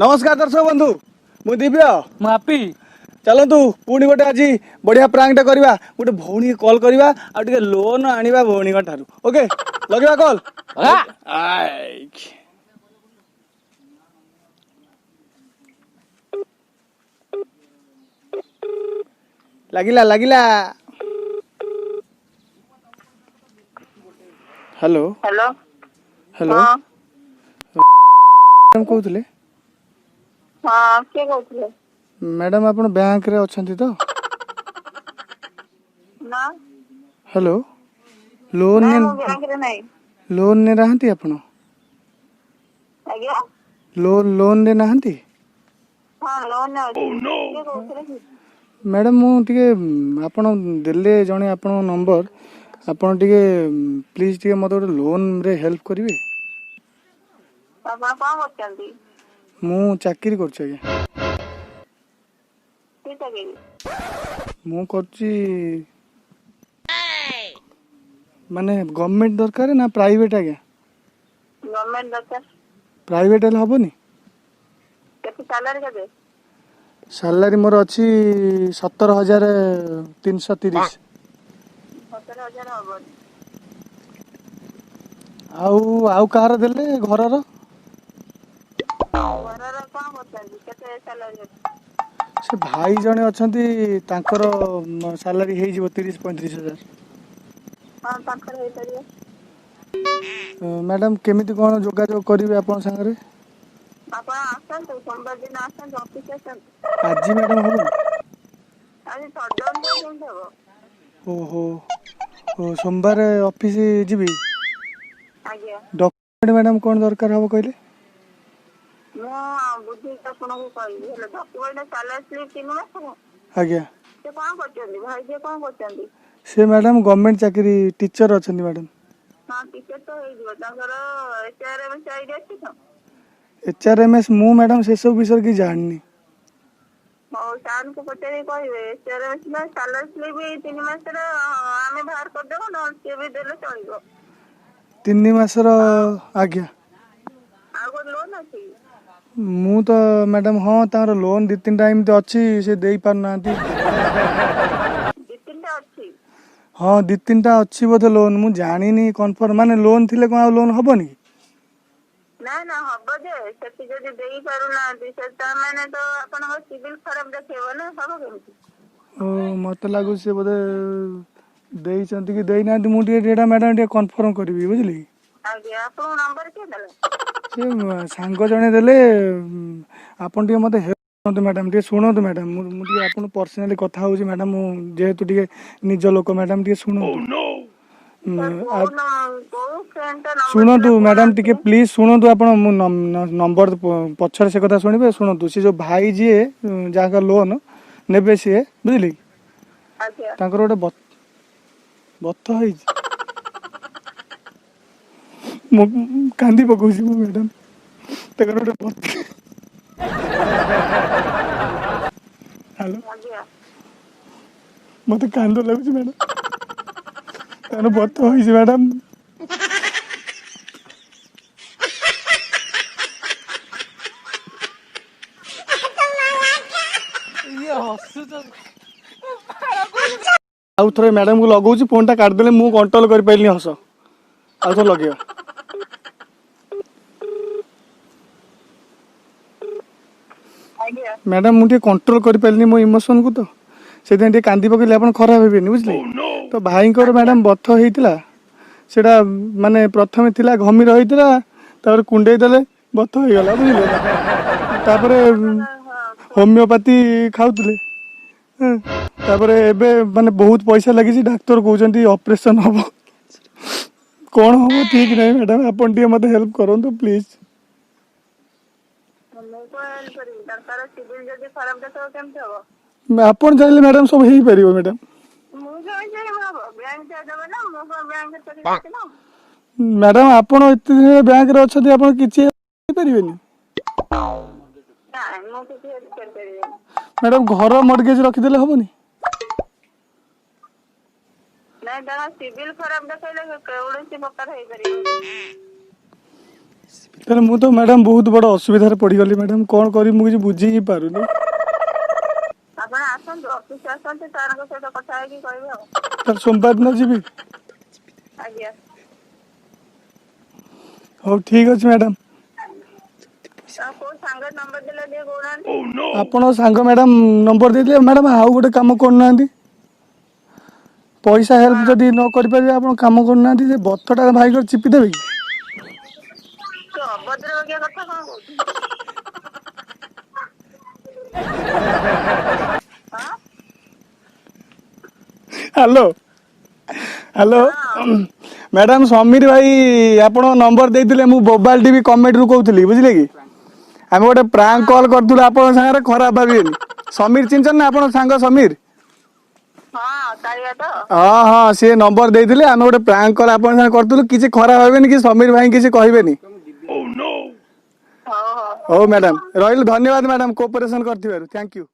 ନମସ୍କାର ଦର୍ଶକ ବନ୍ଧୁ, ମୁଁ ଦିବ୍ୟ। ମୁଁ ହାପି। ଚାଲନ୍ତୁ, ପୁଣି ଗୋଟେ ଆଜି ବଢିଆ ପ୍ରାଙ୍କଟା କରିବା। ଗୋଟେ ଭଉଣୀକି କଲ୍ କରିବା ଆଉ ଟିକେ ଲୋନ୍ ଆଣିବା ଭଉଣୀଙ୍କ ଠାରୁ। ଓକେ, ଲଗେଇବା କଲ୍। ଲାଗିଲା, ଲାଗିଲା। ହ୍ୟାଲୋ। ହ୍ୟାଲୋ। ହ୍ୟାଲୋ। ହଁ। କହୁଥିଲେ? ହଁ, କିଏ କହୁଥିଲେ? ମ୍ୟାଡ଼ାମ, ଆପଣ ବ୍ୟାଙ୍କରେ ଅଛନ୍ତି ତ? ନା। ହ୍ୟାଲୋ, ଲୋନ୍ ନା, ମୁଁ ବ୍ୟାଙ୍କରେ ନାହିଁ। ଲୋନ୍ରେ ନାହାନ୍ତି ଆପଣ? ଆଜ୍ଞା? ଲୋନ୍ରେ ନାହାନ୍ତି? ହଁ, ଲୋନ୍ ଅଛି। କିଏ କହୁଥିଲେ କି? ମ୍ୟାଡ଼ାମ, ମୁଁ ଟିକେ ଆପଣ ଦେଲେ ଜଣେ ଆପଣଙ୍କ ନମ୍ବର। ଆପଣ ଟିକେ ପ୍ଲିଜ୍ ଟିକେ ମୋତେ ଗୋଟେ ଲୋନ୍ରେ ହେଲ୍ପ କରିବେ? ଆପଣ କଣ କରୁଛନ୍ତି? ମୁଁ ଚାକିରି କରୁଛି ଆଜ୍ଞା। କି ଚାକିରି? ମୁଁ କରୁଛି, ମାନେ ଗଭର୍ଣ୍ଣମେଣ୍ଟ ଦରକାର ନା ପ୍ରାଇଭେଟ୍ ଆଜ୍ଞା? ଗଭର୍ଣ୍ଣମେଣ୍ଟ ଦରକାର। ପ୍ରାଇଭେଟ୍ ହେଲେ ହେବନି? କେତେ ସାଲାରୀ, କେତେ? ସାଲାରୀ ମୋର ଅଛି 17,330। 17,000 ହବନି। ଆଉ କାହାର ଦେଲେ, ଘରର? ଘରର କଣ କରୁଛନ୍ତି? କେତେ ସାଲାରୀ ଅଛି? ସେ ଭାଇ ଜଣେ ଅଛନ୍ତି, ତାଙ୍କର ସାଲାରୀ ହେଇଯିବ 30-35 ହଜାର। ହଁ, ତାଙ୍କର ହେଇପାରିବ। ମ୍ୟାଡ଼ାମ, କେମିତି କ'ଣ ଯୋଗାଯୋଗ କରିବି ଆପଣଙ୍କ ସାଙ୍ଗରେ? ଆପଣ ଆସନ୍ତୁ, ସୋମବାର ଦିନ ଆସନ୍ତୁ, ଅଫିସ ଆସନ୍ତୁ। ଆଜି ମ୍ୟାଡ଼ାମ ହେବନି? ଆଜି ସଟଡାଉନ କେମିତି ହବ? ଓହୋ, ଓ ସୋମବାର ଅଫିସ ଯିବି। ଆଜ୍ଞା। ଡକ୍ୟୁମେଣ୍ଟ ମ୍ୟାଡ଼ାମ କ'ଣ ଦରକାର ହେବ କହିଲେ? ମୁଁ ବୁଝିକି ଆପଣଙ୍କୁ କହିବି। ହେଲେ ଡକ୍ୟୁମେଣ୍ଟ ସାଲାରୀ ସ୍ଲିପ୍ 3 ମାସର। ଆଜ୍ଞା। ସେ କଣ କରୁଛନ୍ତି? ଭାଇ ଯିଏ କଣ କରୁଛନ୍ତି? ସେ ମ୍ୟାଡ଼ାମ ଗଭର୍ଣ୍ଣମେଣ୍ଟ ଚାକିରି, ଟିଚର ଅଛନ୍ତି ମ୍ୟାଡ଼ାମ। ହଁ, ଟିଚର ତ ହେଇଯିବ। ତାଙ୍କର HRMS ID ଅଛି ତ? HRMS, ମୁଁ ମ୍ୟାଡ଼ାମ ସେସବୁ ବିଷୟରେ କିଛି ଜାଣିନି। ହଉ, ସାର୍ଙ୍କୁ ପଚାରିକି କହିବେ। HRMS ନା ସାଲାରୀ ସ୍ଲିପ୍ 3 ମାସର ଆମେ ବାହାର କରିଦେବୁ, ନହେଲେ ସିଏ ବି ଦେଲେ ଚଳିବ। 3 ମାସର, ଆଜ୍ଞା। ଆଉ ଗୋଟେ ଲୋନ୍ ଅଛି କି? ମୁଁ ତ ମ୍ୟାଡ଼ାମ, ହଁ, ତାଙ୍କର ଲୋନ୍ ଦୁଇ ତିନିଟା ଏମିତି ଅଛି, ସେ ଦେଇପାରୁନାହାନ୍ତି। ଦି ତିନିଟା ଅଛି? ହଁ, ଦୁଇ ତିନିଟା ଅଛି ବୋଧେ ଲୋନ୍, ମୁଁ ଜାଣିନି କନଫର୍ମ। ମାନେ ଲୋନ୍ ଥିଲେ କ'ଣ ଆଉ ଲୋନ୍ ହବନି କି? ନା ନା, ହବ ଯେ ସେଠି ଯଦି ଦେଇ ପାରୁନାହାନ୍ତି, ସେ ତା ମାନେ ତ ଆପଣଙ୍କ ସିବିଲ ଖରାପ ଦେଖେଇବ ନା, ହବ କେମିତି? ଓ, ମୋତେ ଲାଗୁଛି ସେ ବୋଧେ ଦେଇଛନ୍ତି କି ଦେଇନାହାନ୍ତି। ମୁଁ ଟିକେ ଏଇଟା ମ୍ୟାଡ଼ାମ ଟିକେ କନଫର୍ମ କରିବି, ବୁଝିଲେ କି? ଆଜ୍ଞା, ଆପଣଙ୍କ ନମ୍ବର କିଏ ଦେଲା? ସେ ସାଙ୍ଗ ଜଣେ ଦେଲେ। ଆପଣ ଟିକେ ମୋତେ ହେଲ୍ପ କରନ୍ତୁ ମ୍ୟାଡ଼ାମ, ଟିକେ ଶୁଣନ୍ତୁ ମ୍ୟାଡ଼ାମ। ମୁଁ ଟିକେ ଆପଣଙ୍କୁ ପର୍ସନାଲି କଥା ହେଉଛି ମ୍ୟାଡ଼ାମ। ମୁଁ ଯେହେତୁ ଟିକେ ନିଜ ଲୋକ, ମ୍ୟାଡ଼ାମ ଟିକେ ଶୁଣନ୍ତୁ। ସାର୍, କୋଉ ଫ୍ରେଣ୍ଡ ନମ୍ବର? ଶୁଣନ୍ତୁ ମ୍ୟାଡ଼ାମ, ଟିକେ ପ୍ଲିଜ୍ ଶୁଣନ୍ତୁ ଆପଣ। ମୁଁ ନମ୍ବର ପଛରେ ସେ କଥା ଶୁଣିବେ। ଶୁଣନ୍ତୁ, ସେ ଯେଉଁ ଭାଇ ଯିଏ ଯାହାଙ୍କ ଲୋନ୍ ନେବେ ସିଏ, ବୁଝିଲେ କି? ଆଜ୍ଞା। ତାଙ୍କର ଗୋଟେ ବଥ ହେଇଛି। ମୁଁ କାନ୍ଦି ପକଉଛି ମୁଁ ମ୍ୟାଡ଼ାମ। ତାଙ୍କର ଗୋଟେ ବଥ, ହ୍ୟାଲୋ? ଆଜ୍ଞା। ମତେ କାନ୍ଦ ଲାଗୁଛି ମ୍ୟାଡ଼ାମ। ତାଙ୍କର ବଥ ହେଇଛି ମ୍ୟାଡ଼ାମ। ଇଏ ହସୁଛ। ଆଉ ଥରେ ମ୍ୟାଡ଼ାମକୁ ଲଗାଉଛି। ଫୋନ୍ଟା କାଟିଦେଲେ, ମୁଁ କଣ୍ଟ୍ରୋଲ କରିପାରିଲିନି ହସ। ଆଉ ଥରେ ଲଗେଇବା। ଆଜ୍ଞା। ମ୍ୟାଡ଼ାମ, ମୁଁ ଟିକେ କଣ୍ଟ୍ରୋଲ କରିପାରିଲିନି ମୋ ଇମୋସନକୁ, ତ ସେଥିପାଇଁ ଟିକେ କାନ୍ଦି ପକେଇଲି। ଆପଣ ଖରାପ ହେବେନି, ବୁଝିଲେ ତ? ଭାଇଙ୍କର ମ୍ୟାଡ଼ାମ ବଥ ହେଇଥିଲା। ସେଇଟା ମାନେ ପ୍ରଥମେ ଥିଲା ଘମିର ହେଇଥିଲା, ତାପରେ କୁଣ୍ଡେଇ ଦେଲେ ବଥ ହେଇଗଲା, ବୁଝିଲେ? ତାପରେ ହୋମିଓପାଥି ଖାଉଥିଲେ। ହଁ, ତାପରେ ଏବେ ମାନେ ବହୁତ ପଇସା ଲାଗିଛି। ଡାକ୍ତର କହୁଛନ୍ତି ଅପରେସନ ହବ। କ'ଣ ହବ ଠିକ ନାହିଁ। ମ୍ୟାଡ଼ାମ, ଆପଣ ଟିକେ ମୋତେ ହେଲ୍ପ କରନ୍ତୁ ପ୍ଲିଜ୍। ମୁଁ କଣ ହେଲ୍ପ କରିବି? ତାଙ୍କର ସିବିଲ ଯଦି ଖରାପ ଦେଖେଇବ, କେମିତି ହବ? ଆପଣ ଚାହିଁଲେ ମ୍ୟାଡ଼ାମ ସବୁ ହେଇପାରିବ ମ୍ୟାଡ଼ାମ। ମୁଁ କେମିତି ଚାହିଁବି ହବ? ବ୍ୟାଙ୍କ ଦେବେ ନା, ମୁଁ କଣ ବ୍ୟାଙ୍କରେ ଚାକିରି କରିଛି ନା? ମ୍ୟାଡ଼ାମ, ଆପଣ ଏତେ ଦିନ ବ୍ୟାଙ୍କରେ ଅଛନ୍ତି, ଆପଣ କିଛି ହେଇପାରିବେନି? ନାଇଁ, ମୁଁ କିଛି ହେଲ୍ପ କରିପାରିବିନି। ମ୍ୟାଡ଼ାମ, ଘର ମର୍ଗେଜ ରଖିଦେଲେ ହବନି? ନାଇଁ, ତାଙ୍କ ସିବିଲ ଖରାପ ଦେଖେଇଲେ କୌଣସି ପ୍ରକାର ହେଇପାରିବନି। ତାହେଲେ ମୁଁ ତ ମ୍ୟାଡ଼ାମ ବହୁତ ବଡ଼ ଅସୁବିଧାରେ ପଡ଼ିଗଲି ମ୍ୟାଡ଼ାମ। କଣ କରିବି ମୁଁ କିଛି ବୁଝି ହିଁ ପାରୁନି। ଆପଣ ଆସନ୍ତୁ, ଅଫିସ ଆସନ୍ତୁ, ସାରଙ୍କ ସହିତ କଥା ହେଇକି କହିବେ ଆଉ। ତାହେଲେ ସୋମବାର ଦିନ ଯିବି। ଆଜ୍ଞା। ହଉ ଠିକ ଅଛି ମ୍ୟାଡ଼ାମ। ଆଉ କୋଉ ସାଙ୍ଗ ନମ୍ବର ଦେଲା ଟିକେ କହୁନାହାନ୍ତି? ଆପଣ ସାଙ୍ଗ ମ୍ୟାଡ଼ାମ ନମ୍ବର ଦେଇଥିଲେ। ମ୍ୟାଡ଼ାମ, ଆଉ ଗୋଟେ କାମ କରୁନାହାନ୍ତି, ପଇସା ହେଲ୍ପ ଯଦି ନ କରିପାରିବେ ଆପଣ କାମ କରୁନାହାନ୍ତି, ସେ ବଥଟା ଭାଇଙ୍କର ଚିପି ଦେବେ କି? ସେ ଅଭଦ୍ର ବାଗିଆ କଥା କଣ କହୁଛୁ? ହଁ। ହ୍ୟାଲୋ ହ୍ୟାଲୋ ମ୍ୟାଡ଼ାମ, ସମୀର ଭାଇ ଆପଣ ନମ୍ବର ଦେଇଥିଲେ। ମୁଁ ବୋବାଲ ଟିଭି କମେଡିରୁ କହୁଥିଲି, ବୁଝିଲେ କି? ଆମେ ଗୋଟେ ପ୍ରାଙ୍କ କଲ୍ କରିଥିଲୁ ଆପଣଙ୍କ ସାଙ୍ଗରେ, ଖରାପ ଭାବିବେନି। ସମୀର ଚିହ୍ନିଛନ୍ତି ନା, ଆପଣ ସାଙ୍ଗ ସମୀର? ହଁ, କାଳିଆ ତ? ହଁ ହଁ, ସିଏ ନମ୍ବର ଦେଇଥିଲେ। ଆମେ ଗୋଟେ ପ୍ରାଙ୍କ କଲ୍ ଆପଣଙ୍କ ସାଙ୍ଗରେ କରିଥିଲୁ। କିଛି ଖରାପ ଭାବିବେନି କି ସମୀର ଭାଇ କିଛି କହିବେନି। ହଉ ହଉ। ହଉ ମ୍ୟାଡ଼ାମ, ରହିଲୁ। ଧନ୍ୟବାଦ ମ୍ୟାଡ଼ାମ କୋଅପରେସନ କରିଥିବାରୁ। Thank you.